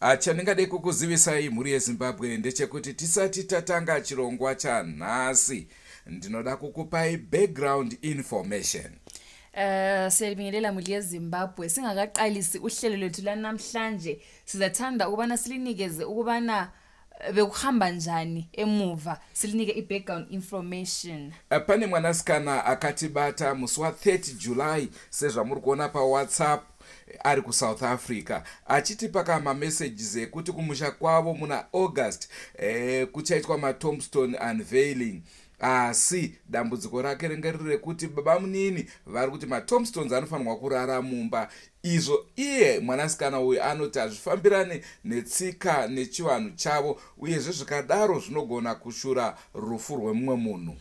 Chandingade kukuzivisai mhuri yeZimbabwe ndechekuti tisati tatanga chirongwa chanhasi, ndinoda kukupai background information. Siyabingelela muli yeZimbabwe. Singakaqalisi uhlelo lwethu lanamhlanje, sizathanda ukubana silinikeze ukubana bekuhamba njani emuva, silinike i-background information. Pane mwanasikana akatibata musi wa30 July, sezvamuri kuona paWhatsApp, ari kuSouth Africa, achitipa kamamessages ekuti kumusha kwavo muna August kuchaitwa matombstone unveiling, asi dambudziko rake ringe riri rekuti baba munini vari kuti matombstones anofanirwa kurara mumba, izvo iye mwanasikana uyu anoti hazvifambirane netsika nechivanhu chavo, uyezve zvikadaro zvinogona kushura rufu rwemumwe munhu.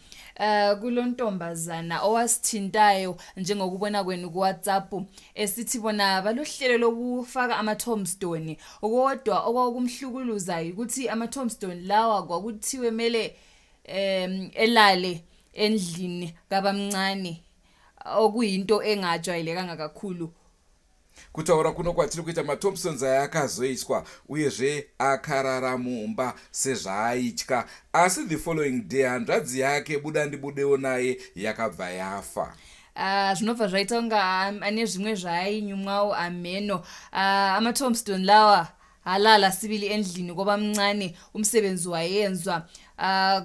Kulontombazana owasithintayo, njengokubona kwenu kuWhatsApp, esithi bona balohlelo lokufaka ama-tombstone, kodwa okwakumhlukuluza ukuthi ama-tombstone lawa kwakuthiwe mele elale endlini kabamncane, okuyinto engajwayelekanga kakhulu. Kutaura kuno kwatiri kuita, matombstones aya akazoiswa, uyezve akarara mumba sezvaaitya, asi the following day hanzvadzi yake, buda ndibudewo naye, yakabva yafa. Zvinobva zvaita kunga ane zvimwe zvaainyumwawo, ameno. Ama-tombstone lawa halala sibili endlini kwabamncane, umsebenzi wayenzwa.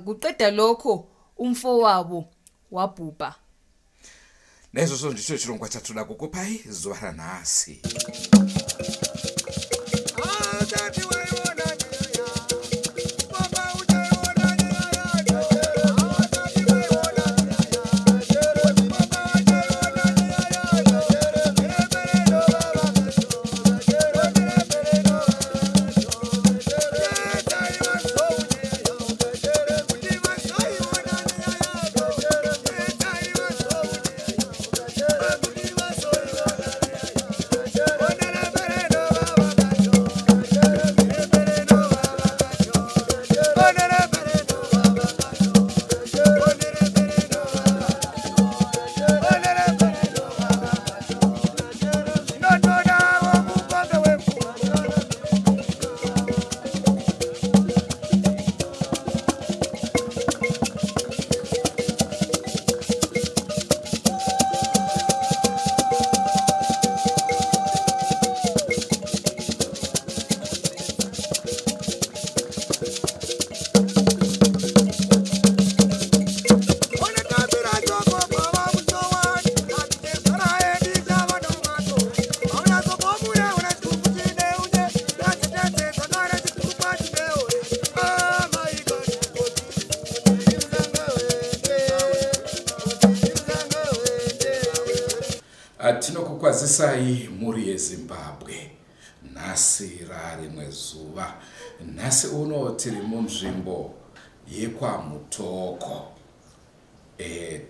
Kuqeda lokho umfowabo wabhubha. Naizvozvo ndicho chirongwa chatoda kukupai zuva ranhasi. Asati waiona nyaya, baba uchaiona nyaya. Asati waiona nyaya, baba uchaiona nyaya. Reverendo baba kacho, reverendo baba kacho. Yetai vasouneyo, kuti vazoiona nyaya. Yetai vasouneyo, kuti vazoiona nyaya. Ona reverendo baba kacho, reverendo baba kacho. Ona reverendo baba kacho, ona reverendo baba kacho. Ona reverendo baba kacho. Ndinotodawo mukombe wemvura. Ona tambira joko baba musowani, atitezora endi java nomato. Auna sokomuya una tukuchine unye, tatitete sakara chitukupachine ore. Ah my God, oti wende, oti wende. Tinokukwazisai mhuri yeZimbabwe. Nhasi rarimwe zuva. Nhasi uno tiri munzvimbo yekwaMutoko.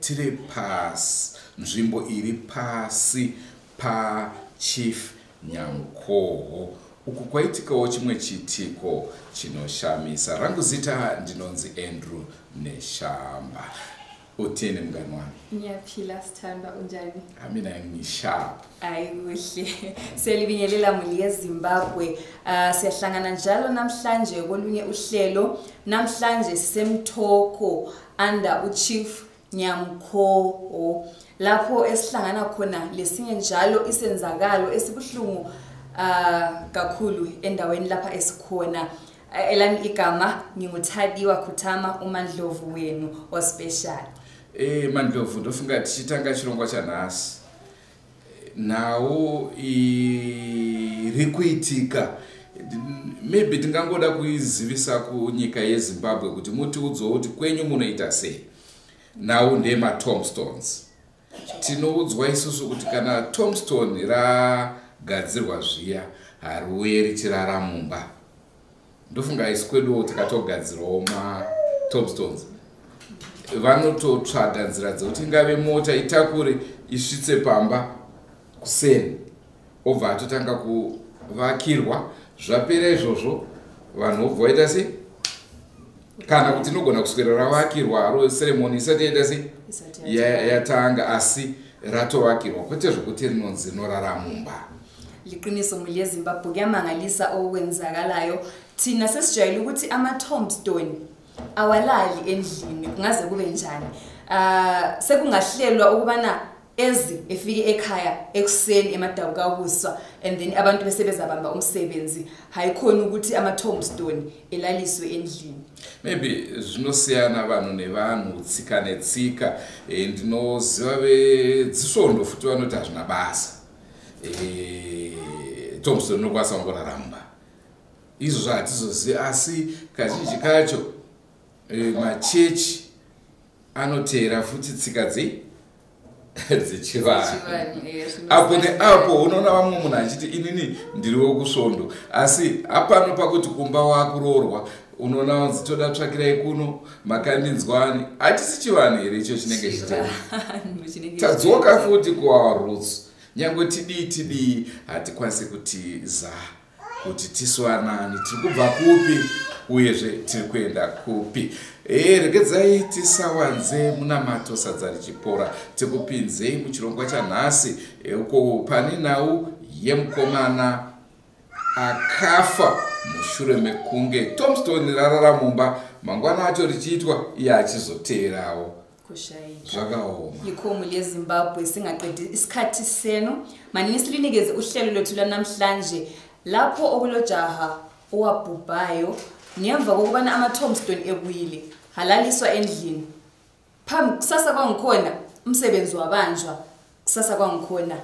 Tiri pasi, nzvimbo iri pasi paChief Nyankoho. Uku kwaitikawo chimwe chiitiko chinoshamisa. Rangu zita ndinonzi Andrew Neshamba. Uthini mngani wami? Ngiyaphila sithandwa, unjani? Mina ngisharp. Hayi kuhle. Siyalibingelela muli yeZimbabwe. Siyahlangana njalo namhlanje kolunye uhlelo. Namhlanje sisemthoko under uChief Nyamkhoho, lapho esihlangana khona lesinye njalo isenzakalo esibuhlungu kakhulu endaweni lapha esikhona. Elami igama nginguThadiwa Khuthama, uMandlovu wenu ospecial. Mandlovu, ndofunga tichitanga chirongwa chanhasi, nhau iri kuitika, maybe tingangoda kuizivisa kunyika yeZimbabwe kuti mutiudzewo kuti kwenyu munoita sei. Nhau ndematombstones. Tinoudzwa isusu kuti kana tombstone ragadzirwa zviya, hariuye richirara mumba. Ndofunga isu kweduwo takatogadzirawo matombstones, vanototsvaga nzira dzekuti ingave mota itakure isvitse pamba kuseni, obva atotanga kuvakirwa. Zvapera izvozvo, vanhu vobva vaita sei, kana kuti inogona kuswera ravakirwa haro, ceremony isati yaita sei, yatanga, asi ratovakirwa, kwete zvokuti rinonzi rinorara mumba. Liqiniso muli yeZimbabwe, kuyamangalisa okwenzakalayo. Thina sesijwayele ukuthi ama-tombstone awalali endlini, kungaze kube njani. Sekungahlelwa ukubana ezi efike ekhaya ekuseni emadabukakusa, and then abantu bese bezabamba umsebenzi. Hayikhona ukuthi ama-tombstone elaliswe endlini. Maybe zvinosiyana vanhu nevanhu, tsika netsika. Ndinoziva vedzisvondo futi vanoti hazvina basa, tombstone inokwanisa kungoraramba. Izvozvo hatizozivi, asi kazhinji kacho machechi anoteera futi tsika dzei dzechivanhu. Apo neapo unoona vamwe munhu achiti inini ndiriwo kusvondo, asi hapano pakuti kumba wakuroorwa unoona vanzi toda tsvakirai kuno makandinzwani. Hachisi chivanhu here icho chinenge chitema? Tadzoka futi kuour roots. Nyange tidii tidii, hatikwanisi kutiza kuti tisu anani, tiri kubva kupi, uyezve tiri kuenda kupi. Regedzai tisawanze munamato sadza richipora, tikupinzei muchirongwa chanhasi, uko pane nhau yemukomana akafa mushure mekunge tombstone rarara mumba, mangwana acho richiitwa iye achizoteerawo. Kushayika. Zvakaoma. Yikho muli yeZimbabwe, singaqedi isikhathi senu, manini silinikeze uhlelo lwethu lwanamhlanje, lapho okulojaha owabhubhayo ngemva kokubana ama-tombstone ebuyile halaliswa endlini. Phambi kusasa kwangikhona umsebenzi wabanjwa, kusasa kwangikhona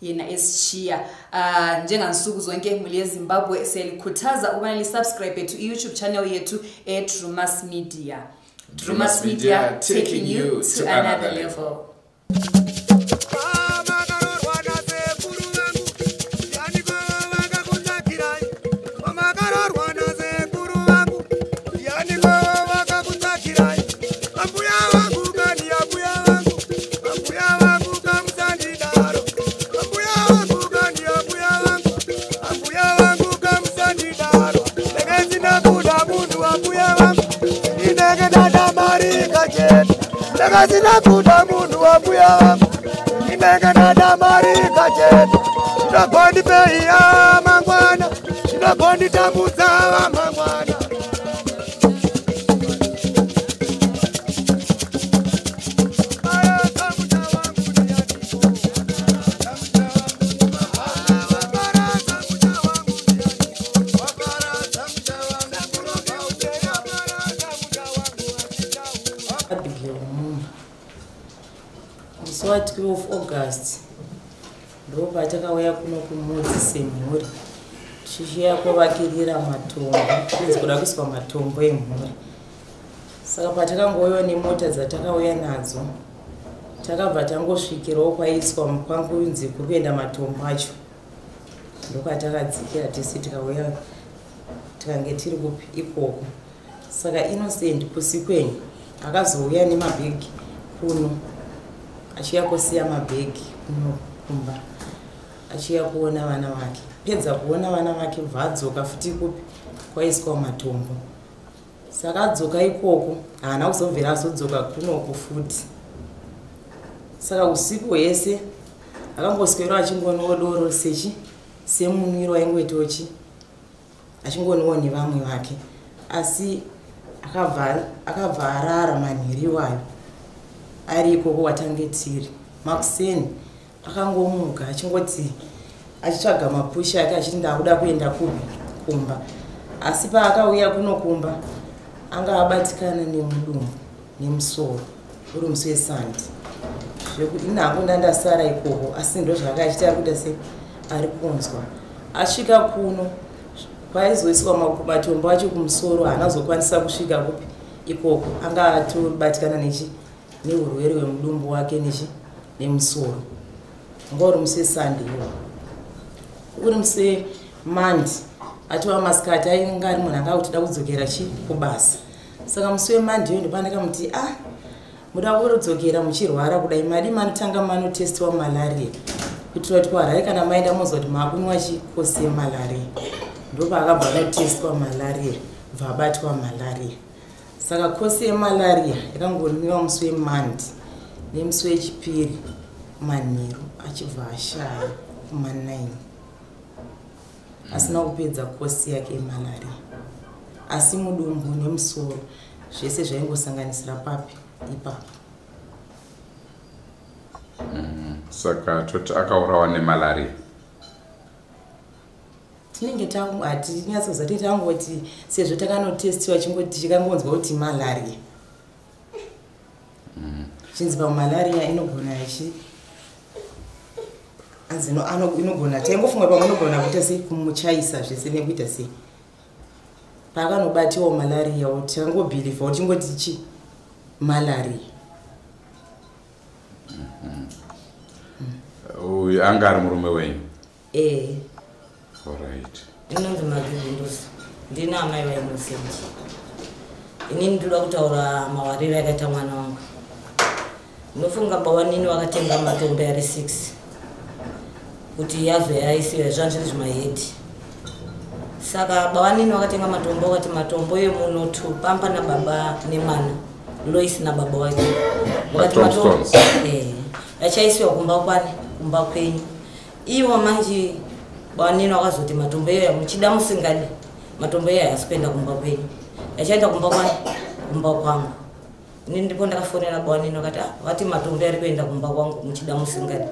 yena esishiya. Njengansuku zonke muli yeZimbabwe, siyalikhuthaza ukubana lisubscribe to i-YouTube channel yethu eDrumas Media. Drumas Media, taking you to another level. Makarorwa nasekuru vangu, ndianiko vakakutsvakirai? Makarorwa nasekuru vangu, ndianiko vakakutsvakirai? Ambuya vangu kani, ambuya vangu, ambuya vangu kamusandidaro. Ambuya vangu kani, ambuya vangu, ambuya vangu kamusandidaro. Ndenge ndina kuda munhu, ambuya vangu, ndinenge ndada mari kachete. Ndenge ndina kuda munhu, ambuya vangu, ndinenge ndada mari kachete. Zvinogondipeiya mangwana, zvinogonditambudza mangwana. Abigail Mumba. Musi wa12 August ndopatakauya kuno kumudzi semhuri, tichiuya kuvakirira matombo, kunzi kuda kuiswa matombo emhuri. Saka patakangouyawo nemota dzatakauya nadzo, takabva tangosvikirawo kwaiswa, kwangunzi kuri kuenda matombo acho, ndokwatakadzikira tese, tikauya tikange tiri kupi ikoko. Saka Innocent Pusikwenyu akazouya nemabhegi kuno, achiuya kusiya mabhegi kuno kumba, achiuya kuona vana vake. Pedza kuona vana vake, bva adzoka futi kupi kwaiswa matombo. Saka adzoka ikoko, haana kuzobvira azodzoka kunoku futi. Saka usiku hwese akangoswera achingonwa doro sechi semunwiro aingoitochi, achingonwawo nevamwe vake. Asi akabva arara manheru iwayo ari ikoko watange tiri. Makuseni akangomuka achingoti achitsvaga mapushi ake, achiti ndakuda kuenda kupi kumba. Asi paakauya kuno kumba anga abatikana nemudumbu nemusoro, uri musi weSunday, zvekuti inhangu ndandasara ikoko. Asi ndo zvanga achiti ari kuita se ari kunzwa. Asvika kuno kwaizoiswa matombo acho kumusoro, haana kuzokwanisa kusvika kupi ikoko, anga atobatikana nechi neurwere hwemudumbu wake nechi nemusoro. Nga uri musi weSunday iwo, uri musi weMonday atova masikati, ainge ari munhu anga kuti da kudzokera chi kubasa. Saka musi weMonday iyo ndopandakamuti, "Ah, muda kudzokera muchirwara kudai, madi manotanga manotestiwa malaria, kuitira kuti kuHarare kana maenda mozwa kuti makunwa chikosi yemalaria." Ndopaakabva anotestwa malaria, bva abatwa malaria. Saka kosi yemalaria yakangonwiwa musi weMonday nemusi wechipiri manheru, achibva ashaya kuma9. Asina kupedza kosi yake yemalaria, asi mudumbu nemusoro zvese zvaingosanganisira papi ipapo. Saka toti akaurawa nemalaria? Tinenge hatinyatsoziva, tenge tangoti sezvo takanotestiwa, chingoti chikangonzwa kuti malaria, chinzi pamalaria inogona ichi anzi inogona, taingofunga pamwe inogona kuita sei, kumuchaisa zvese nekuita sei. Paakanobatiwa malaria, takangobhilivha kuti chingoti chi malaria. Uyu anga ari murume wenyu? Ee. Alright. Ndinonzi Magivindusi, ndina amai vaInnocent. Inini ndoda kutaura mawariro akaita mwana wangu. Ndinofunga bawanini vakatenga matombo ari 6 kuti yazoyaisiwa, zvanhu zviri zvimahedhi. Saka bawanini vakatenga matombo, vakati matombo emuno 2 pamba nababa nemwana Lois nababa wake. Vakati matombo achaisiwa kumba kwani, kumba kwenyu. Iwo manje bawanini vakazoti matombo iyoya muchida musingadi, matombo iyoya haasi kuenda kumba kwenyu, achaenda kumba kwani, kumba kwangu. Ini ndipo ndakafonera bawanini, vakati ah, vati matombo ari kuenda kumba kwangu muchida musingadi.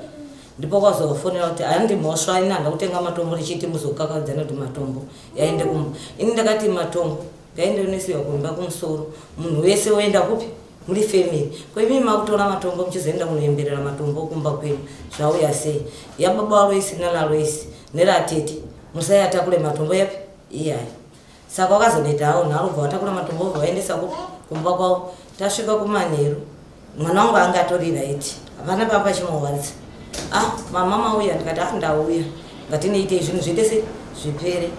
Ndipo kwazofonera kuti handi mhosva, ini handa kutenga matombo ndichiti muzokakadzana kuti matombo yaende kumba. Ini ndakati matombo ngaende unoisiwa kumba kumusoro, munhu wese woenda kupi, muri family. Ko imi makutora matombo muchizoenda kunoemberera matombo kumba kwenyu, zvauya sei? Yababa waLoisi nanaLoisi neratete, musayatakure matombo yapi iyayo. Saka wakazonoita hawo nharo, bva watakura matombo, bva waendesa kupi, kumba kwavo. Tasvika kumanheru, mwana wangu anga atori right, hapana pamba chimuwarisa. Ah, mama mauya? Ndikati, ah, ndauya, ngatinoitei zvinhu zviite se zvipere.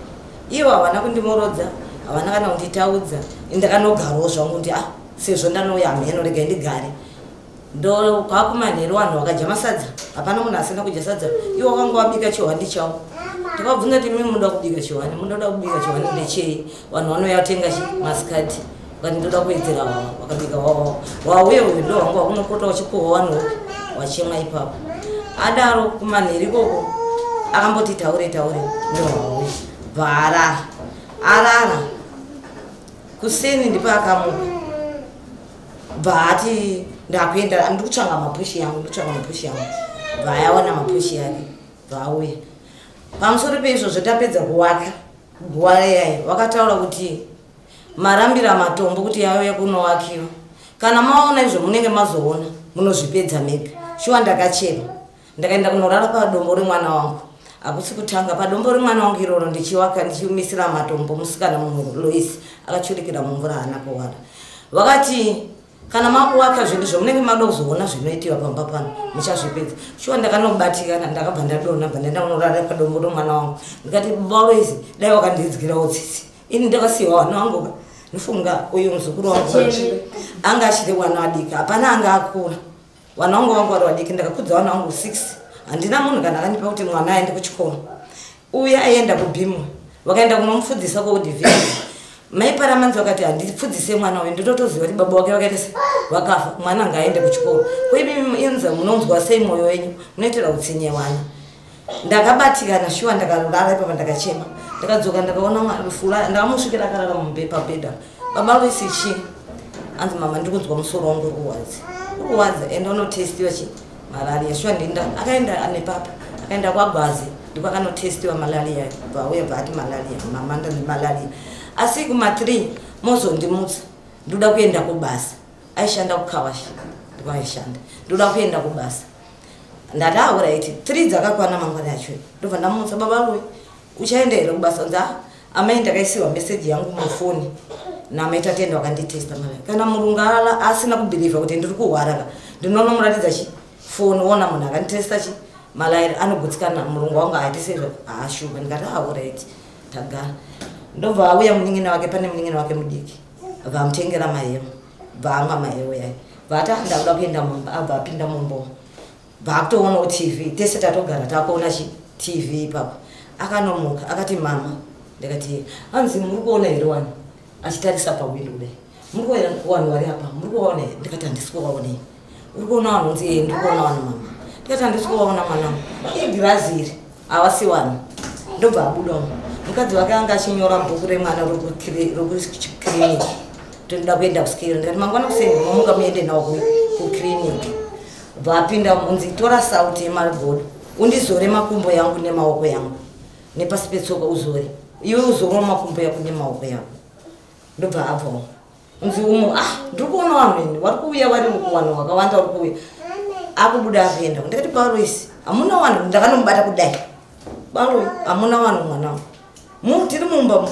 Ivo havana kundimorodza, havana kana kunditaudza. Ndakanogarawo zvangu kuti ah, sezvo ndanouya hamheno, regai ndigare. Ndo kwakumanheru, vanhu vakadya masadza, hapana munhu asina kudya sadza. Ivo vakanga vabika chihwandi chavo. Takabvunza kuti, mimi munoda kubika chihwani, munoda kubika chihwani ndechei? Vanhu vanouya kutenga chi masikati. Vakati ndoda kuwedzera wawa, vakabika wawa. Wauye uyu ndo wanga wakunopota uchipuhwa vanhu wachimwa ipapo. Adaro kumanheru ikoko akamboti taure taure, ndo wauya, bva arara. Arara kuseni, ndipo akamuka, bva ati ndakuenda, ndiri kutsvanga mapushi yangu, ndiri kutsvanga mapushi yangu. Bva ayawana mapushi yake, bva auya. Pamusoro peizvozvo, tapedza kuwaka guwa reyayo, vakataura kuti marambira matombo kuti yauye kunowakiwa. Kana maona izvo munenge mazoona, munozvipedza mega. Shuwa ndakachema, ndakaenda kunorara padombo remwana wangu. Hakusi kutanga, padombo remwana wangu iroro ndichiwaka, ndichimisira matombo, musikana mumwe Lois akachurikira mumvura, haana kuwara. Vakati kana makuwaka zvinhu zvomunenge mada kuzoona zvinoitiwa pamba pano, muchazvipedza. Shuwa ndakanobatikana, ndakabva ndadonha, bva ndaenda kunorara padombo romwana wangu. Ndikati, baba Lois, dai wakandidzwirawo tsitsi, ini ndakasiyiwa vana vangu. Nofunga uyu muzukuru wangu anga achiri wana vadiki, hapana anga akura. Vana vangu vangu vari vadiki, ndakakudza vana vangu 6. Handina munhu kana akandipa kuti mwana aende kuchikoro. Uye aienda kubhimwa, vakaenda kunomufudzisa kuodivhii. Mai Paramanzi vakati handipfudzise mwana uyu, ndinotoziva kuti baba wake vakaita se vakafa, mwana ngaaende kuchikoro. Ko imi inza munonzwa sei mwoyo wenyu munoitira utsinye wana? Ndakabatikana shuwa, ndakarara ipapa, ndakachema. Ndakadzoka, ndakaona fura, ndakamusvikira akarara pabhedha. Baba Loisi, chii? Anzi, mama, ndiri kunzwa musoro wangu uri kurwadza, uri kurwadza, enda unotestiwa chi malaria. Shuwa ndinda akaenda nepapa, akaenda kwaGwazi, ndiko akanotestiwa malaria. Bva auya, bva ati malaria, mama, ndanzi malaria, asi kuma3 mozondimutsa, ndoda kuenda kubasa. Aishanda kukawashi, ndiko aishanda. Ndoda kuenda kubasa. Ndati, alright. 3 dzakakwana mangwana acho, ndobva ndamutsa, baba Lui, uchaenda here kubasa? Nzi, ah, amai, ndakaisiwa meseji yangu mufoni namai Tatenda, wakanditesta malaria. Kana murungu asina kubhilivha kuti ndiri kurwara, ndinonomuratidza chi foni, ona munhu akanditesta chi malaria, anogutsikana murungu wangu, aiti sezvo haashupa. Ndikati, alright, tagara. Ndobva auya munin'ina wake, pane munin'ina wake mudiki, bva amutengera mahewu, bva amwa mahewu yayo, bva ati, ah, ndakuda kuenda mumba. Abva apinda mumba, bva akutoonawo TV. Tese tatogara takuona chi TV ipapo. Akanomuka, akati, mama. Ndikati, hanzi, muri kuona here wani? Achitarisa pawindo kudai, muri kuona vanhu vari apa, muri kuvaona here? Ndikati, handisi kuvaonei. Uri kuona vanhu? Nzi, ee, ndiri kuona vanhu, mama. Ndikati, handisi kuvaona, mwanangu, igirazi iri, havasi vanhu. Ndobva abudawo. Mukadzi wake anga achinyora bhuku remwana rokukiriniki, toda kuenda kusikero. Ndikati mangwana kuseni momuka muende nawo kukiriniki. Bva apinda munzi, tora sauti yemagodo undizore makumbo yangu nemaoko yangu nepasi petsoka uzore, iwe uzore makumbo yako nemaoko yako. Ndobva abvawo unzi umo, ah, ndiri kuona vanhu ini vari kuuya, vari vanhu vakawanda vari kuuya. Akubuda akuenda. Ndikati baroisi hamuna vanhu. Ndakanomubata kudai, baroi hamuna vanhu mwana wangu, tiri mumba.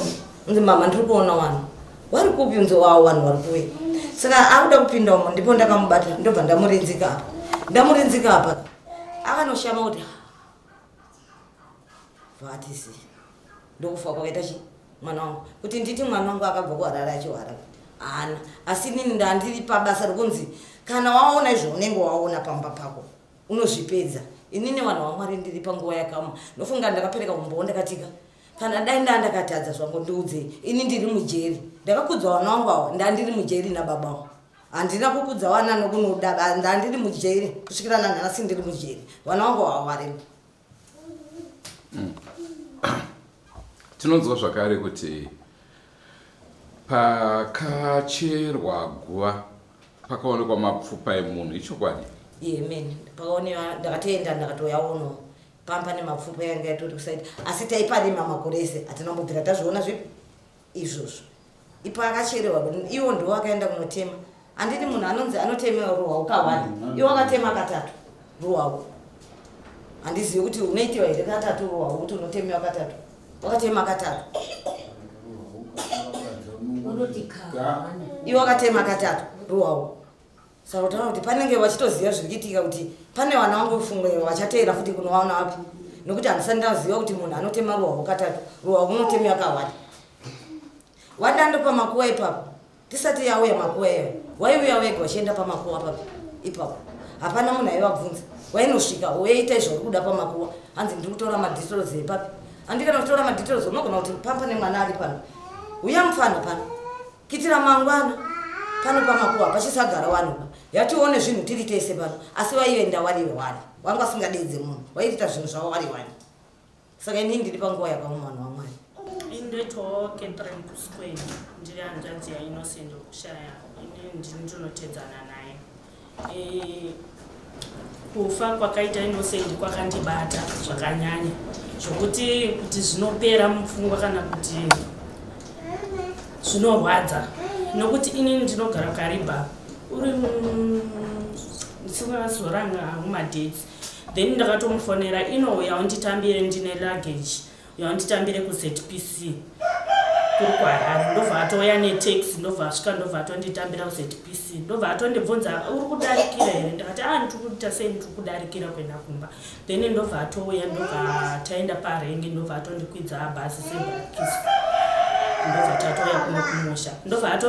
Unzi mama ndiri kuona vanhu. Vari kupi? Unzi wavo vanhu vari kuuya. Saka akuda kupinda umo, ndipo ndakamubata, ndobva ndamurinzika apa, ndamurinzika apa, akanoshama kuti vatisi. Ndokufa kwakaita chi mwana wangu. Kuti nditi mwana wangu akabva kuHarare achihwara haana, asi inini ndandiri pabasa rokunzi kana waona izvo unenge waona pamba pako unozvipedza. Inini vanhu vaMwari ndiri panguva yakaoma. Ndofunga ndakapereka umbowo, ndakatika kana dai ndaa ndakatadza zvangu ndiudzei. Ini ndiri mujeri, ndakakudza vana vangu ava, ndandiri mujeri nababawo. Handina kukudza vana nokunoda, ndandiri mujeri kusvikira nanhasi ndiri mujeri. Vana vangu ava varimo. Tinonzwa zvakare kuti pakacherwa guva pakaonekwa mapfupa emunhu, ichokwadi? Amen. Pakaonekwa, ndakatoenda ndakatoyaonawo pamba nemapfupa yanga yatori kusaidi, asi taiparima makore ese hatina kumbobvira tazviona zvipi izvozvo. Ipo akacherewa, iwo ndiwo akaenda kunotema. Handiti munhu anonzi anotemewa ruhwau kawani? Iwo akatema katatu ruhwau. Handizivi kuti unoitiwa here katatu ruhwau, kuti unotemewa katatu. Wakatema katatu iwo, akatema katatu ruhwau. Saka kutaura kuti panenge vachitoziva zviri kuitika, kuti pane vana vangu fungwe vachateera futi kunovaona vapi, nokuti handisati ndaziva kuti munhu anotema ruhwau katatu. Ruhwau unotemewa kawani. Wadando pamakuva ipapo, tisati yauya makuva iyayo, waiuya wega uchienda pamakuva papi ipapo, hapana munhu aivabvunza. Wainosvika weiita izvo uri kuda pamakuva. Hanzi ndiri kutora madetails epapi. Handi kana kutora madetails, unogona kuti pamba nemwana ari pano, uya mufana pano kitira mangwana pano pamakuva pachisagara vanhu pa, yatione zvinhu tiri tese pano. Asi vaienda wari wani, wanga vasingadeedze munhu, waiita zvinhu zvavo wari wani. Saka inini ndiri panguva yakaoma, vanhu vaMwari. Indoitawo Catherine Kusquare, ndiri hanzvadzi yaInnocent wekushaya. Ini ndini ndinotedzana naye. Kufa kwakaita Innocent kwakandibata zvakanyanya, zvokuti kuti zvinopera mupfungwa kana kuti zvinorwadza, nokuti inini ndinogara Kariba, uri ndisingazoranga hangu madates. Then ndakatomufonera, inouya unditambire, ndine luggage, uya unditambire kuZPC kuri kuHarare. Ndobva atouya netaxi, ndobva asvika, ndobva atonditambira kuZPC. Ndobva atondibvunza, uri kudarikira here? Ndakati a ndiri kuita sei, ndiri kudarikira kuenda kumba. Then ndobva atouya, ndobva taenda parengi, ndobva atondikwidza bhazi sebhakisi, ndobva tatouya kuno kumusha. Ndobva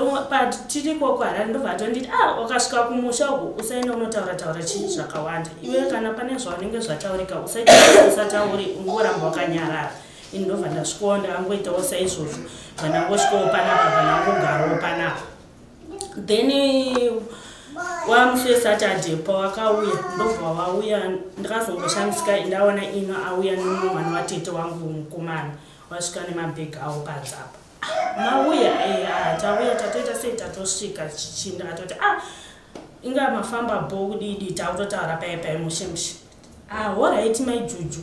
tiri ikoko Harare, ndobva atonditi, a wakasvika kumusha uku usaenda unotaura taura chii zvakawanda iwe. Kana pane zvaunenge zvataurika usaita usatauri, ungoramba wakanyarara. Ini ndobva ndasvikawo, ndakangoitawo saizvozvo, bva ndangosvikawo panapa, bva ndangogarawo panapa. Then wamusi weSaturday pawakauya, ndobva wauya, ndakazongoshamisika ndaona ino auya nemumwe mwana watete wangu mukomana, wasvika nemabhegi avo panzapa. Mauya? Tauya, tatoita sei, tatosvika chichi. Ndakatoti, ah, inga mafamba bo, kudidi, takutotaura pai pai mushe mushe. Ah, alright maijuju,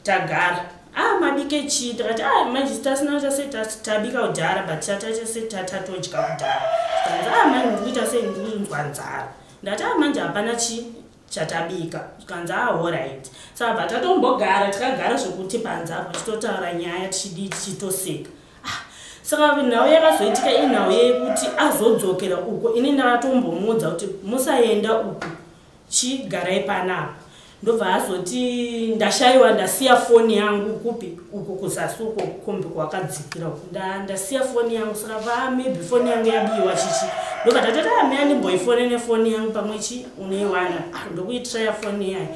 tagara. Ah, mabike chii? Ndakati, ah, manje tasina kuita sei, tabika kudhara, but tataita sei, tatodya kudhara. Tikanzi, ah, manje ndikuita sei, ndikunzwa nzara. Ndati, ah, manje hapana chii chatabika. Tikanzi, ah, alright. Saka bva tatombogara, tikagara zvekuti panze apo tichitotaura nyaya, tichidii, tichitoseka. Ah, saka nhau yakazoitika inhau yekuti azodzokera uko, ini ndakatombomuudza kuti musaenda uku, chigarai panapa. Ndobva azoti ndashayiwa, ndasiya foni yangu kupi uku kuzasi uko kombi kwakadzikira uku, ndasiya foni yangu. Saka va maybe foni yangu yabiwa chichi. Ndobva tatoti, ah, meya ndimboifone nefoni yangu, pamwe chi unoiwana. Ah, ndokuitraya foni yayo,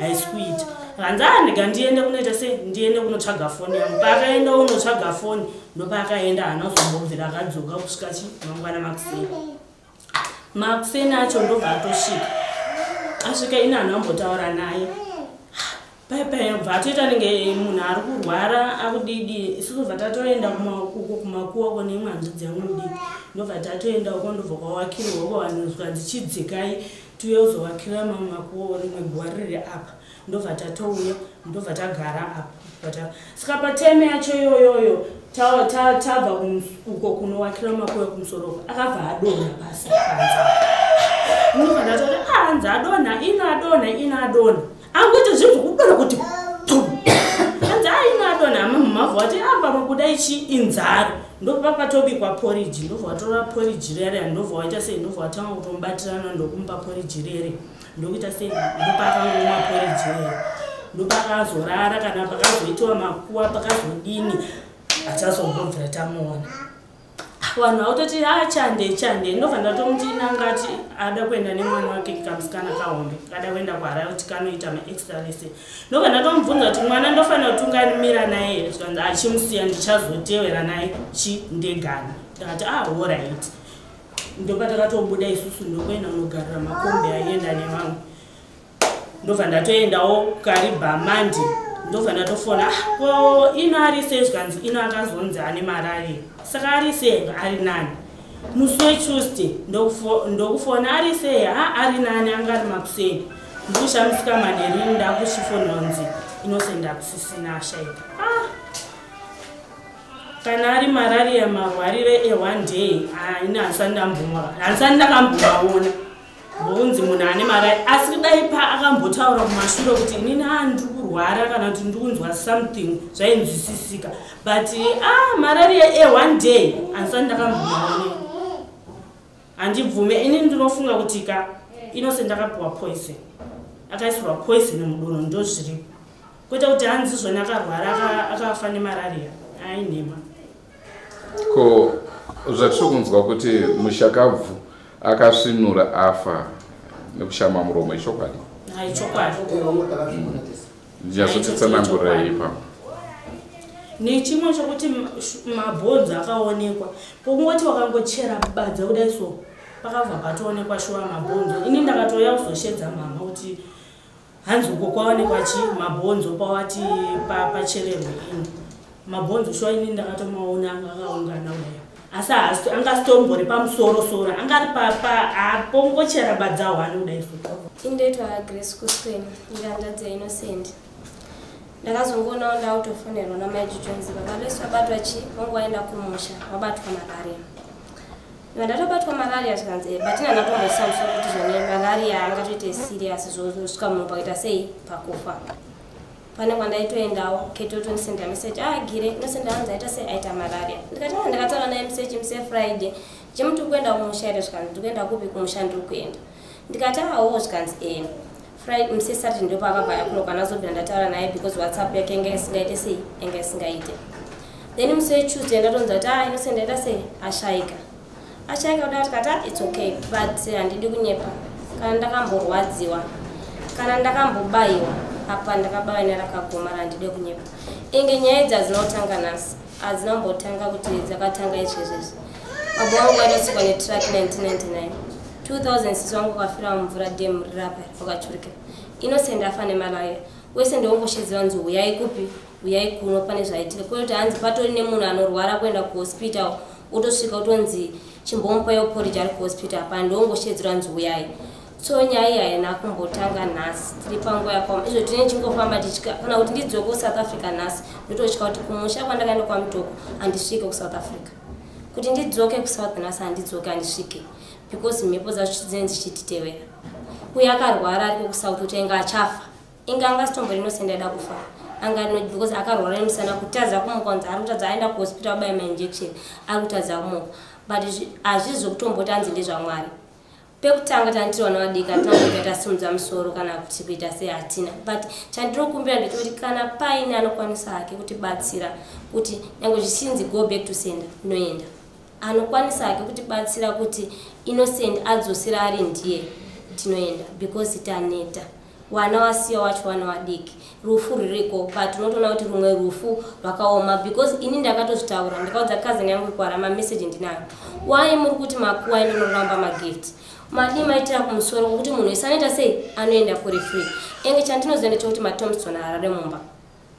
haisi kuita. Kanzi, ah, ndega ndiende kunoita sei, ndiende kunotsvaga foni yangu. Paakaenda unotsvaga foni, ndopaakaenda, haana kuzombobvira akadzoka kusvika chi mangwana makuseni. Makuseni acho ndobva atosvika. Asvika, ini hanhu ambotaura naye. Paipai bva atoita nenge munhu ari kurwara akudidi. Isusu bva tatoenda uko kumakuwa uko neimwe hanzvadzi yangu mudiki, ndobva tatoenda uko, ndobva kwawakirwa uko. Vanhu zvikanzi chidzikai tiuye kuzowakira mamwe makuwa, rimwe guwa riri apa. Ndobva tatouya, ndobva tagara apa. Saka pateme yacho iyoyoyo, tabva uko kunowakira makuwa ekumusoro, akabva adonha pasi panza. Ndobva ndatoti, "Ah, hanzi adonha ino, adonha ino, adonha." Anguti zvibvi kudonha kuti hanzi aino adonha. Amamumavhu ati apa makuda ichi inzara. Ndobva patobikwa poriji, ndobva watora poriji rere, ndobva waita sei, ndobva watanga kutomubatirana, ndokumupa poriji rere, ndokuita sei, ndopakangomwa poriji rere, ndopakazorara. Kana pakazoitiwa makuwa, pakazodini, hachazombobvira tamuona. Vanhu vautoti achande chande. Ndobva ndatomuti nangati ada kuenda nemwana wake kamusikana kahombe, kada kuenda kuHarare kuti kanoita maextra lesson. Ndobva ndatomubvunza kuti mwana ndofanira kutungamira naye here? Zvikanzi achimusiya, ndichazotevera naye chindegani. Ndakati, "Ah, alright." Ndopatakatobuda isusu, ndokuenda kunogarira makombi aienda nevamwe. Ndobva ndatoendawo Karibha mandi, ndobva ndatofona, "Ah, ko ino ari sei?" Zvikanzi ino akazonzi ane marariya. Saka ari sei? Ari nani. Musi weTuesday ndokufona, "Ari sei?" "Ha, ari nani, anga ari makuseni." Ndikushamisika manherini ndakuchifonwa kunzi Innocent akusisina, ashaika. Ah, kana ari marariya, marwarire eone day, ini handisati ndakambomaona mbounzi munhu ane marari. Asi dai pa akambotaura kumashure kuti inini handiri kurwara kana kuti ndikunzwa something, zvainzwisisika. But ah, marariya eone day handisati ndakambomaone, handibvume. Ini ndinofunga kuti ka Innocent akapiwa poison, akaisirwa poison mudoro, ndo zviripo, kwete kuti hanzi zvona akarwara akafa nemarariya, ainhema. Ko zvatiri kunzwa kuti mushakabvu akasvinura afa nekushama muromo, ichokwadi? Haichokwadi. Ndinyatsotitsanangurirai ipapo. Nechimwe chokuti mabhonzo akaonekwa, pokungoti wakangochera badza kudai so, pakabva patoonekwa shuwa mabhonzo. Ini ndakatouya kuzoshedza mama kuti hanzi uko kwaonekwa chi mabhonzo, pawati pachererwe ini mabhonzo shuwa. Ini ndakatomaona anga akaungana kudai, asi haasi angasitombori pamusoro soro, angari apongochera badza hwani kudai so. Indoitwa Grace Kusweni, nganzvadzi yaInnocent. Ndakazongoonawo ndautofonerwa namaiJujonzi, baba Lesi vabatwa chi, vangu vaenda kumusha, vabatwa malaria. Ndatobatwa malaria, zvikanzi but ina ndatomboisa musoro kuti zvone malaria angatoite serious zvosvika munhu pakuita sei, pakufa. Pane kwandaitoendawo ketotondisenda message, "Ah, gire Innocent anzi aita sei, aita malaria." Ndikati, "Ah, ndakataura naye message musi Friday chimuti kuenda kumusha here?" Zvikanzi, "Ndikuenda kupi kumusha? Ndiri kuenda." Ndikati, "Awo." Zvikanzi, Friday, musi Saturday ndopaakabva yakuno kwanazobvira ndataura naye, because WhatsApp yake inga isingaite sei, inga isingaite. Then musi weTuesday ndatonzwa kuti, "Ah, Innocent aita sei, ashaika." Ashaika kudai, tikati, "Ah, it's okay." But handidi kunyepa, kana ndakamborwadziwa, kana ndakambobayiwa apa, ndakabayiwa nerakagomara. Handidi kunyepa, inge nyaya idzi hadzina kutanga nhasi, hadzina kumbotanga kuti dzakatanga izvezvezvi. Baba vangu vaitotsikwa netruck 1999. 2006 wangu wakafira mumvura, dam rirapa wakachurika. Innocent afa nemalaria, wese ndiongoshedzera nzi huyai kupi, uyai kuno, pane zvaitika. Kwete kuti hanzi patori nemunhu anorwara kuenda kuhospital, utosvika utonzi chimbomupaiwo porridge ari kuhospital. Apa ndiongoshedzerwa nzi uyai. So nyaya iyi haina kumbotanga nhasi, tiri panguva yakaoma. Izvo tine chingofamba tichika, kana kuti ndidzoke kuSouth Africa nhasi, ndototya kuti kumusha kwandakaenda kwaMutoko handisvike kuSouth Africa. Kuti ndidzoke kuSouth nhasi, handidzoke, handisvike, because mhepo dzacho dzinenge dzichititevera. Uye akarwara ariko kuSouth, kuti ainge achafa, inge angasitombori Innocent aida kufa anga, because akarwara nemusana, kutadza kumuka, kunzi ari kutadza, aenda kuhospital, abaya mainjection, ari kutadza kumuka. But hazvizi zvokutomboti anzi ndezvaMwari. Pekutanga tanditiri vana vadiki, hatina kuita tasimudza musoro kana kuti kuita sei, hatina. But chandinokumbira ndechekuti kana paine anokwanisa hake kutibatsira, kuti nyange zvichinzi go back to sender, noenda, anokwanisa hake kutibatsira kuti Innocent adzosera ari ndiye, tinoenda, because taneta. Wana wasiya wacho wana wadiki, rufu ruriko, but unotoona kuti rumwe rufu rwakaoma, because ini ndakatozvitaura, ndikaudza cousin yangu kwara, mameseji ndinayo, "Wai muri kuti makuwa inonoramba magift?" Madii maitira kumusoro kwokuti munhu wese anoita sei, anoenda kuri free. Enge chandinoziva ndechekuti matombstone arare mumba,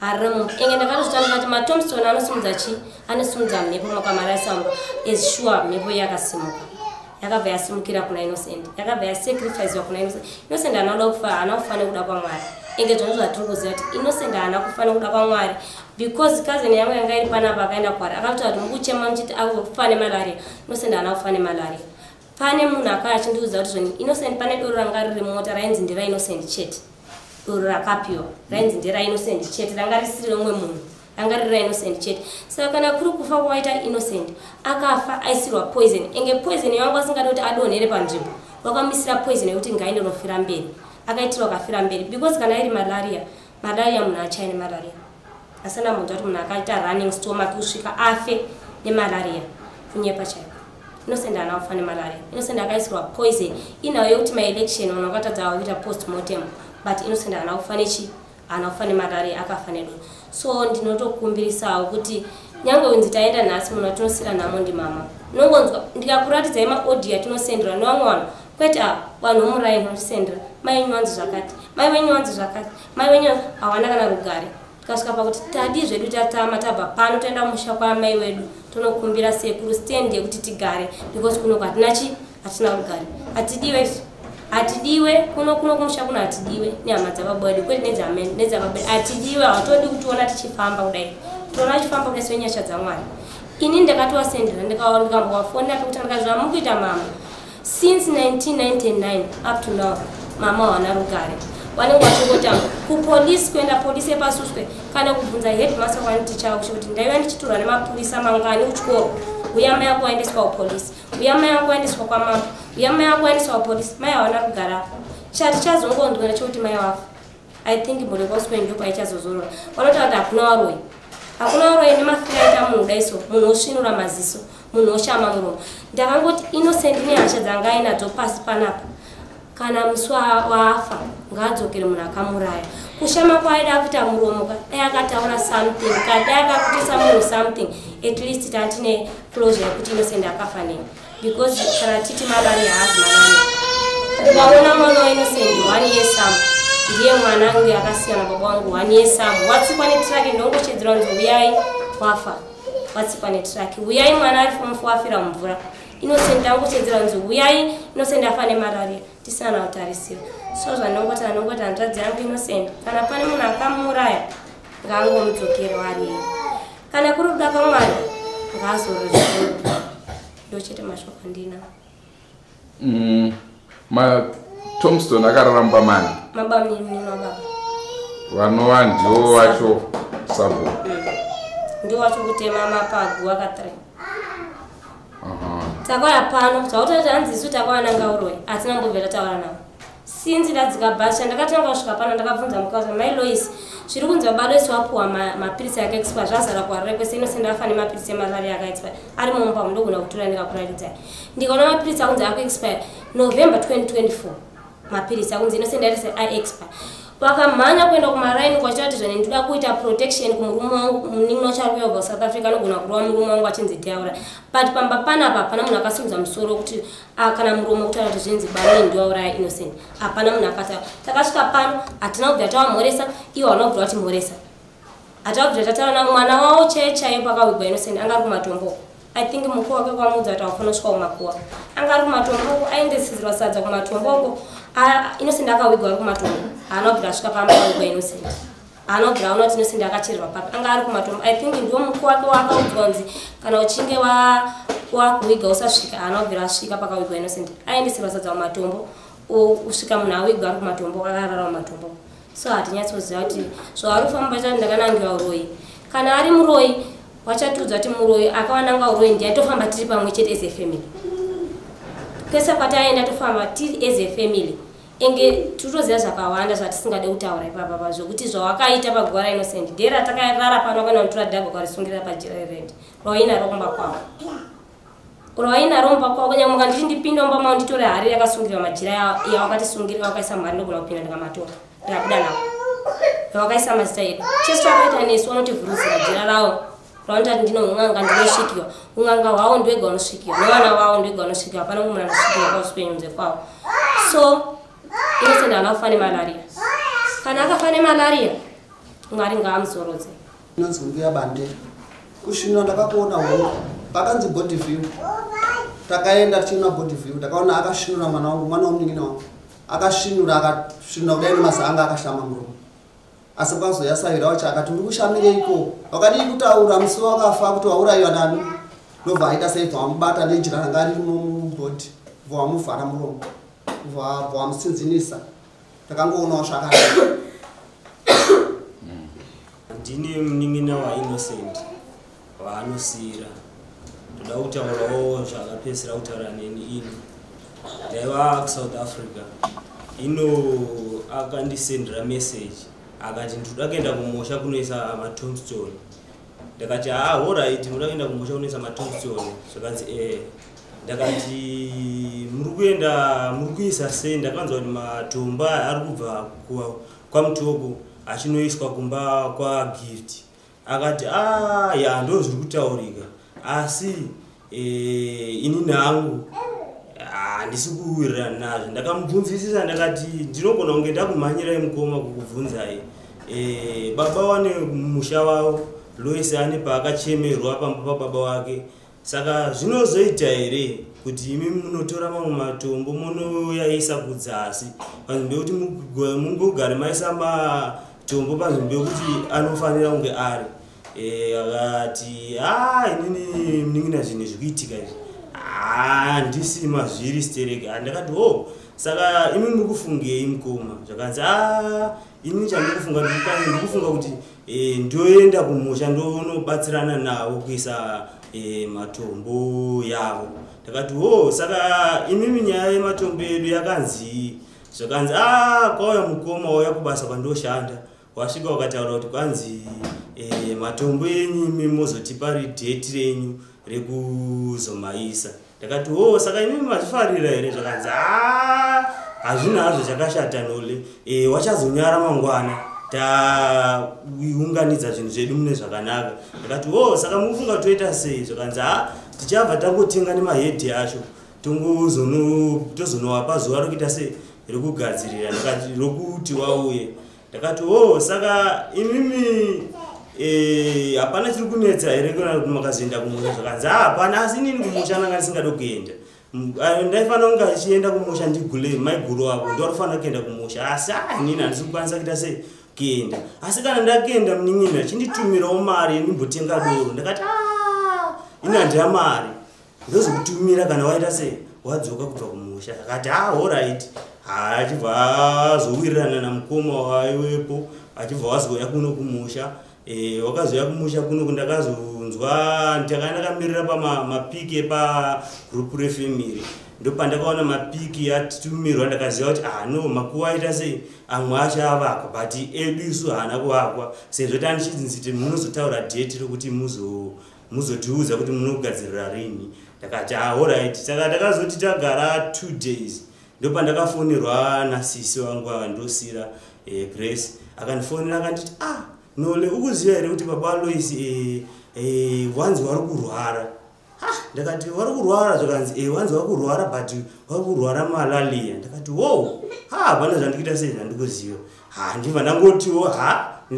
arare mumba. Enge ndakatozvitanga ndikati matombstone anosimudza chii? Anosimudza mhepo. Makamarasa mumba, as sure mhepo yakasimuka, yakabva yasimukira kuna Innocent, yakabva yasacrificewa kuna Innocent. Innocent haana kuda kufa, haana kufa nekuda kwaMwari. Enge zvonzo zvatiri kuziva kuti Innocent haana kufa nekuda kwaMwari, because cousin yangu yanga iri panapa akaenda kwari akataura kuti mukuchema muchiti akufa nemalaria, Innocent haana kufa nemalaria. Pane munhu akauya achindiudza kuti zvoni Innocent, pane doro ranga riri mota rainzi nderaInnocent chete. Doro rakapiwa rainzi nderaInnocent chete, ranga risiri remumwe munhu, ranga riri raInnocent chete. Saka kana kuri kufa kwaita Innocent, akafa aisirwa poison. Enge poison yangu asingadi kuti adonhere panzvimbo, wakamisira poison yekuti ngaende nofira mberi, akaitirwa akafira mberi. Because kana iri malaria, malaria munhu achaine malaria asina munhu kuti munhu akaita running stomach kusvika afe nemalaria, kunyepa chaiko. Innocent haana kufa nemalaria. Innocent akaisirwa poison. Inhau yekuti maelection vanhu vakatadza kuita post mortem, but Innocent haana kufa nechi, haana kufa nemalaria, akafa nedoro. So ndinotokumbirisawo kuti nyange unzi taenda nhasi, munhu atinosira nhamo ndimama. Unongonzwa ndikakuratidzai maaudio atinosendera nevamwe vanhu, kwete ava vanhu vomuraini vanosendera, mai wenyu wanzi zvakati, mai wenyu wanzi zvakati, mai wenyu hawana kana rugare. Tikasvika pakuti tadii zvedu, tatama, tabva pano toenda kumusha kwamai wedu, tonokumbira sekuru stand yekuti tigare, because kuno hatina chi, hatina rugare, hatidiwe isu, hatidiwe kuno, kuno kumusha kuno hatidiwe nehama dzababa wedu, kwete nedzababa wedu, hatidiwe. Hatodi kutiona tichifamba kudai, tiona tichifamba kudai senyasha dzaMwari. Ini ndakatowasendera, ndikambovafonera pekuti ndikati, "Zvamukuita mama since 1999 up to now, mama hawana rugare." Vanenge vachingotamba kupolisi, kuenda polisi yepaSuswe, kana kubvunza headmaster waniticha kuti ndaiva ndichitorwa nemapurisa mangani kuchikoro. Uya mai ako waendeswa kupolisi, uya mai ako waendeswa kwamambo, uya mai ako waendeswa kupolisi. Mai havana kugara. Chati chazongonzwa ndechekuti mai wafa, I think mhuri kwaSuswe ndipo aichazozorora. Vanotaura kuti hakuna varoyi, hakuna varoyi nemafira aita munhu kudai. So munhu osvinura maziso, munhu oshama muromo. Ndakangoti Innocent nehasha dzanga ainadzo pasi panapa, kana musi waafa ngaadzokere munhu akamuraya. Kushama kwaaida kuita muromo, dai akataura something, kadai akaputisa munhu something, at least tatine closure yekuti Innocent akafa nei. Because kana titi malaria, haazi malaria. Ukaona mwana waInnocent, 1 year sam, ndiye mwana ange akasiyana baba wangu, 1 year sam, watsikwa netruck. Ndongochedzera kunzi uyai, wafa, watsikwa netruck, uyai, mwana ari form 4 afira mumvura. Innocent angochedzera kunzi uyai, Innocent afa nemalaria, tisina kutarisira. So zvandongoti, andongoti hanzvadzi yangu Innocent, kana pane munhu akamuraya, ngaangomudzokere wariye. Kana kuri kuda kwaMwari, ngaazorore. Ndochete mashoko andinawo. Matombstone akarara mumba mani? Mabamunini wababa. Vanova ndivo vacho sabo? Ndiwo wacho kutema mapagu aka 3. Takauya pano zvakutoti hanzi isu takawana uroyi, hatina mbobva tataura navo sinzi ndadzika bhasha. Ndakatanga kusvika pano, ndakabvunza mukadzi, "Mai Lois, zviri kunzi baba Lois wapuwa mapirisi akaexpire, zvazara kuHarare kwese, Innocent afa nemapirisi emalaria akaexpire ari mumba, ndogona kutora ndikakuratidzai." Ndikaona mapirisi akunzi akuexpire November 2024, mapirisi akunzi Innocent arise aexpire. Vakamhanya kuenda kumaraini kwachita kuti zvane ndinoda kuita protection kumurume wangu, munin'ina wacho ari kuuya kubva kuSouth Africa, anogona kurova murume wangu achinzi ndiaura. But pamba panapa hapana munhu akasimudza musoro kuti kana muromo kutaura kuti zvinzi bamini ndiwauraya Innocent. Hapana munhu akataura. Takasvika pano, hatina kubvira tavamhoresa, ivo havana kubvira vatimhoresa, hatina kubvira tataura navo. Mwana wavo chaiye chaiye pakawigwa Innocent anga ari kumatomboko. I think mukuru wake kwamuudza kuti haufanira kusvika kumakuwa, anga ari kumatomboko, aendesedzerwa sadza kumatomboko. Innocent akawigwa ari kumatombo, haana kubvira asvika pamba akawigwa Innocent, haana kubvira aona kuti Innocent akachererwa papi, anga ari kumatombo. I think ndiwo mukuru wake waakaudzwa kunzi kana uchinge wakuwiga usasvika, haana kubvira asvika pakawigwa Innocent. Aendeserwa sadza kumatombo, kusvika munhu awigwa ari kumatombo, akarara mumatombo. So hatinyatsoziva kuti zvavari kufamba chati ndakanangiwa uroyi. Kana ari muroyi, wachatiudza kuti muroyi akawananga uroyi ndiye. Tofamba tiri pamwe chete as a family, kwese kwataenda tofamba tiri as a family. Enge tinotoziva zvakawanda zvatisingade kutaura ipapapa, zvokuti zvawakaita paguva raInnocent, ndera takarara pano, kana kutora dhago karisungirira pajira rered rawainaro kumba kwavo, rawainaro mumba kwavo. Kunyange mukanditi ndipinde mumba mavo nditore hari yakasungirirwa majira yawakatisungirira, wakaisa mari, ndogona kupinda ndikamatora, ndikabuda navo, yawakaisa mazita edu. Chese chawakaita nesu, vanotivhuruzira jira ravo. Rwandati ndino un'anga ndinosvikiwa, un'anga hwavo ndwega unosvikiwa, nevana vavo ndwega unosvikiwa, hapana mumwe munhu anosvikiwa kwausipenyu kunze kwavo. So Innocent haana kufa nemalaria. Kana akafa nemalaria, Mwari ngaamuzorodze. Inonzi Mbuya Bande. Kusvinura ndakakuona hongu. Pakanzi body view. Takaenda tichiona body view, takaona akasvinura mwana wangu, mwana womunin'ina wangu. Akasvinura, akasvinura kudai nemazanga akashama muromo. Asi kwazouya sahwira wacho akati uri kushamireiko? Wakadii kutaura musi wakafa kuti waurayiwa nani? Ndobva aita sei, bva wamubata nejira ranga ririmo mubhodhi, bva wamuvhara muromo, bva wamutsinzinisa. Takangoonawo zvakadai. Ndini munin'ina waInnocent waanosiira. Ndoda kutaurawo zvakapedzisira kutaura neni ini. Ndaiva kuSouth Africa. Ino akandisendera message akati ndinoda kuenda kumusha kunoisa matombstone. Ndakati haa alright, munoda kuenda kumusha kunoisa matombstone. Zvakanzi eh. Ndakati muri kuenda muri kuisa sei? Ndakanzwa kuti matombo aya ari kubva kwaMutoko achinoiswa kumba kwaGift. Akati ah ya ndo zviri kutaurika, asi ini hangu handisi kuwirirana nazvo. Ndakamubvunzisisa ndakati ndinogona kunge ndakumhanyirai mukoma kukubvunzai. Baba wane musha wavo Lois ane paakachemerwa pamba pababa wake, saka zvinozoita here kuti imi munotora mamwe matombo munoyaisa kudzasi panzvimbo yekuti mungogare maisa matombo panzvimbo yekuti anofanira kunge ari? Akati inini munin'ina zvinhu zvikuitika izvi handisi mazviri stereki. Ndakati ho, saka imi muri kufungei mukoma? Zvakanzi ini chandikufunga ndikufunga kuti ndoenda kumusha ndonobatsirana navo kuisa matombo yavo. Ndakati ho, saka imimi nyaya yematombo edu yakanzi? Zvakanzi kwauya mukoma wauya kubasa kwandoshanda, wasvika wakataura kuti kwanzi matombo enyu imi mozotipa ridheti renyu rekuzomaisa. Ndakati ho, saka imimi mazvifarira here? Zvakanzi hazvina hazvo chakashata nole, wachazonyara mangwana taunganidza zvinhu zvedu mune zvakanaka. Ndakati ho, saka mukufunga toita sei? Zvakanzi tichabva tangotenga nemahedhi acho tozonowapa zuva rokuita sei, rekugadzirira rokuti wauye. Ndakati ho, saka imimi hapana chiri kunetsa here kana kuti makazoenda kumusha? Zvakanzi hapana, asi inini kumusha ndanga ndisingade kuenda. Ndaifanira kunge achienda kumusha ndigule maiguru wavo ndo vanofanira kuenda kumusha, asi inini handisi kukwanisa kuita sei kuenda. Asi kana ndakuenda munin'ina chinditumirawo mari ndimbotenga doro. Ndakati ini handina mari, ndozokutumira kana waita sei wadzoka kubva kumusha. Akati alright. Achibva azowirirana namukoma waiwepo, achibva wazouya kuno kumusha. Wakazouya kumusha kuno, ndakazonzwa ndakamirira pamapiki epagroup refamily, ndopandakaona mapiki atumirwa. Ndakaziva kuti no makuva aita sei, amwe acho avakwa, but edu isu haana kuvakwa sezvo tandichinzi munozotaura dheti rokuti muzotiudza kuti munogadzirira rini. Ndakati alright. Saka ndakazoti tagara 2 days ndopandakafonerwa nasisi wangu avandosira, Grace. Akandifonera akanditi Nole, ukuziva here kuti baba Lois wanzi vari kurwara? Ndakati vari kurwara? Zvakanzi wanzi vari kurwara, but vari kurwara malaria. Ndakati wo, hapana zvandikuita sei zvandikuziva. Ndibva ndangotiwo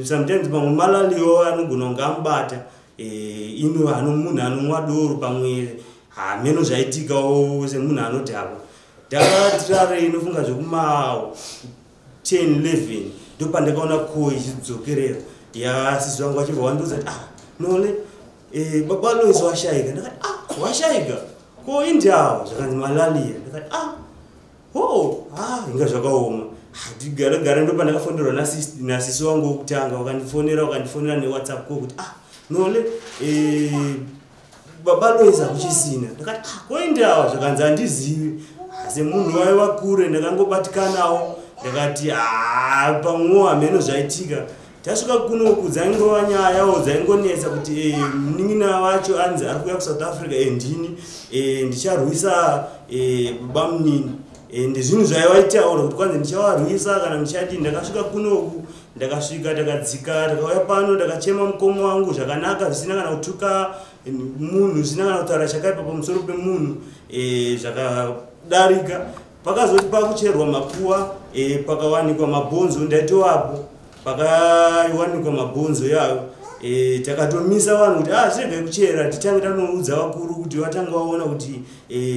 sometimes pamwe malaria anogona kunge amubata, ino munhu anomwa doro pamwe hameno zvaitikawo semunhu anodhakwa. Ndakatirare inofunga zvekuma 10 11 ndopandakaona ko ichidzokerera yasisi vangu vachibva vandiudza kuti Nole, baba Lois washaika. Ndakati washaika ko indawo? Zvakanzi malaria. Ndakati ho, inga zvakaoma. Ndigare gare ndopandakafonerwa nasisi wangu wokutanga, wakandifonera neWhatsApp ko kuti Nole, baba Lois hakuchisina. Ndakati koindawo? Zvakanzi handizivi. Semunhu waiva kure ndakangobatikanawo, ndakati pamwewo hameno zvaitika. Tasvika kunoku dzaingova nyayawo dzaingonetsa kuti munin'ina wacho anzi ari kuuya kuSouth Africa, ndini ndicharwisa baba munini. Ende zvinhu zvaivaitaura kuti kwanzi ndichavarwisa kana ndichadii. Ndakasvika kunoku, ndakasvika, takadzika, takauya pano, ndakachema mukoma wangu zvakanaka, zvisina kana kutuka munhu, zvisina kana kutaura chakaipa pamusoro pemunhu. Zvakadarika. Pakazoti pakucherwa makuva, pakawanikwa mabhonzo, ndaitovapo pakawanikwa mabhonzo yayo. Takatomisa vanhu kuti chiregai kuchera, titange tanoudza vakuru kuti vatange vaona kuti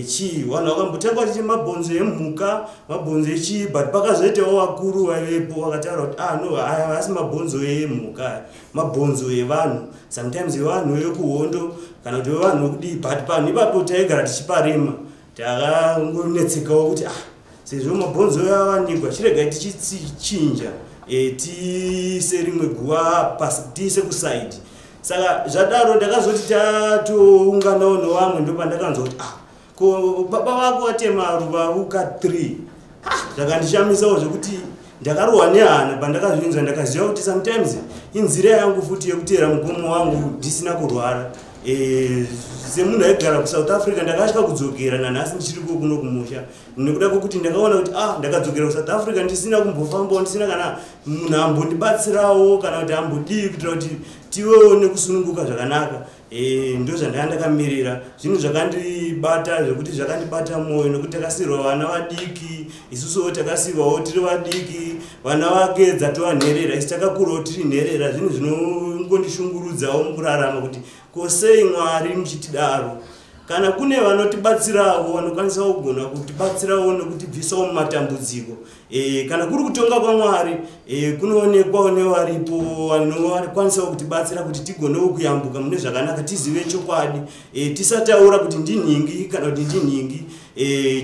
chii. Vanhu vakambotanga vachiti mabhonzo emhuka, mabhonzo echii, but pakazoitawo vakuru vaivepo vakataura kuti no, aya asi mabhonzo emhuka, mabhonzo evanhu, sometimes evanhu vekuhondo kana kuti vevanhu vekudii. But panhu ipapo taigara tichiparima, takangonetsekawo kuti sezvo mabhonzo yawanikwa, chiregai tichichinja, tiise rimwe guva pasi, tiise kusaidi. Saka zvadaro ndakazoti tatounganawo nevamwe, ndopandakanzwa kuti ko baba vako vatema ruvaruka 3. Zvakandishamisawo zvekuti ndakarohwa nehana pandakazvinzwa. Ndakaziva kuti sometimes inzira yangu futi yekuteera mukomo wangu ndisina kurwara. Semunhu aigara kuSouth Africa, ndakatya kudzokera, nanhasi ndichiriko kuno kumusha, nekuda kwekuti ndakaona kuti ndakadzokera kuSouth Africa ndisina kumbofambawo, ndisina kana munhu ambondibatsirawo kana kuti ambodii kuitira kuti tivewo nekusununguka zvakanaka. Ndo zvandanga ndakamirira. Zvinhu zvakandibata zvekuti zvakandibata mwoyo, nekuti takasiyirwa vana vadiki, isusuwo takasiyirwawo tiri vadiki, vana vake dzatova nherera, isi takakurawo tiri nherera. Zvinhu zvinongondishungurudzawo mukurarama kuti kosei Mwari muchitidaro. Kana kune vanotibatsirawo, vanokwanisa kugona kutibatsirawo nekutibvisawo mumatambudziko, kana kuri kutonga kwaMwari, kunoonekwawo nevaripo vanokwanisawo kutibatsira kuti tigonewo kuyambuka mune zvakanaka, tizive chokwadi, tisataura kuti ndinhingi kana kuti ndinhingi.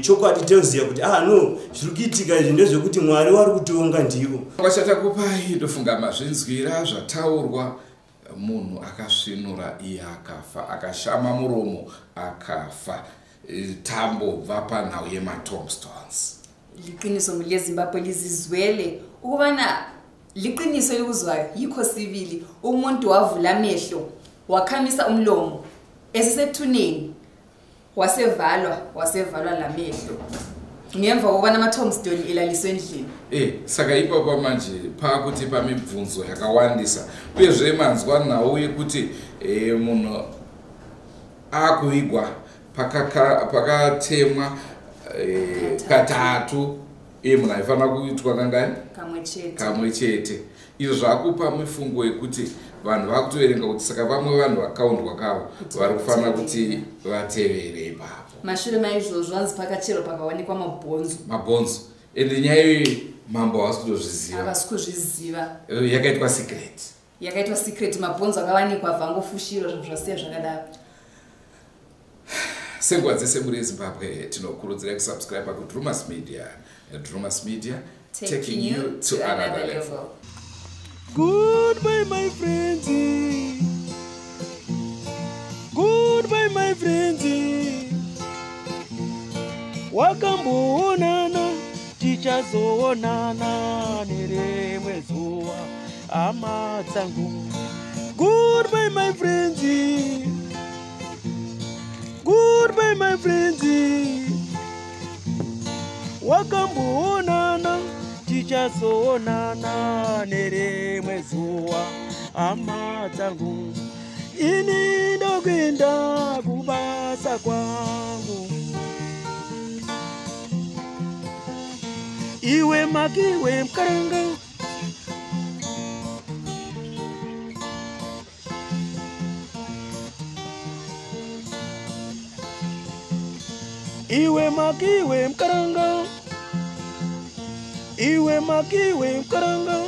Chokwadi toziva kuti no, zviri kuitika izvi ndezvekuti Mwari vari kutonga ndivo. Kwachatakupai, ndofunga mazvinzwira zvataurwa. Munhu akasvinura iye akafa, akashama muromo akafa. Tambobva panhau yematombstones. Liqiniso leZimbabwe, lizizwele ukubana liqiniso elikuzwayo, yikho sibili. Umuntu wavula amehlo, wakhamisa umlomo esesethuneni, wasevalwa lamehlo ngemva kokubana ama-tombstone elaliswe endlini. Saka ipapo manje paakuti pamibvunzo yakawandisa, uyezve manzwa nhau yekuti munhu akuvigwa pakatemwa katatu, iye munhu aifanira kuitwa kangani? Kamwe chete. Kamwe chete. Izvo zvakupa mifungo yekuti vanhu vakutoverenga kuti saka vamwe vanhu vakaundwa kavo vari kufanira kuti vatevere ipapo. Mashure maizvozvo vanzi pakachero pakawanikwa mabhonzo. Mabhonzo. Ende nyaya iyoyi mambo havasi kutozviziva. Havasi kuzviziva. Yakaitwa secret. Yakaitwa secret, mabhonzo akawanikwa abvangofushirwa, zvinhu zvasiya zvakadaro. Senguva dzese muri yeZimbabwe, tinokurudzirai kusubscribe kuDrumas Media. Drumas Media, taking you to another level. Goodbye my friends, goodbye my friends. Wakamboonana, tichazoonana nerimwe zuva, hama dzangu. Goodbye my friends, goodbye my friends. Wakamboonana, tichazoonana nerimwe zuva, hama dzangu. Ini ndokuenda kubasa kwangu. Iwe makiwe mkaranga. Iwe makiwe mkaranga. Iwe makiwe mkaranga.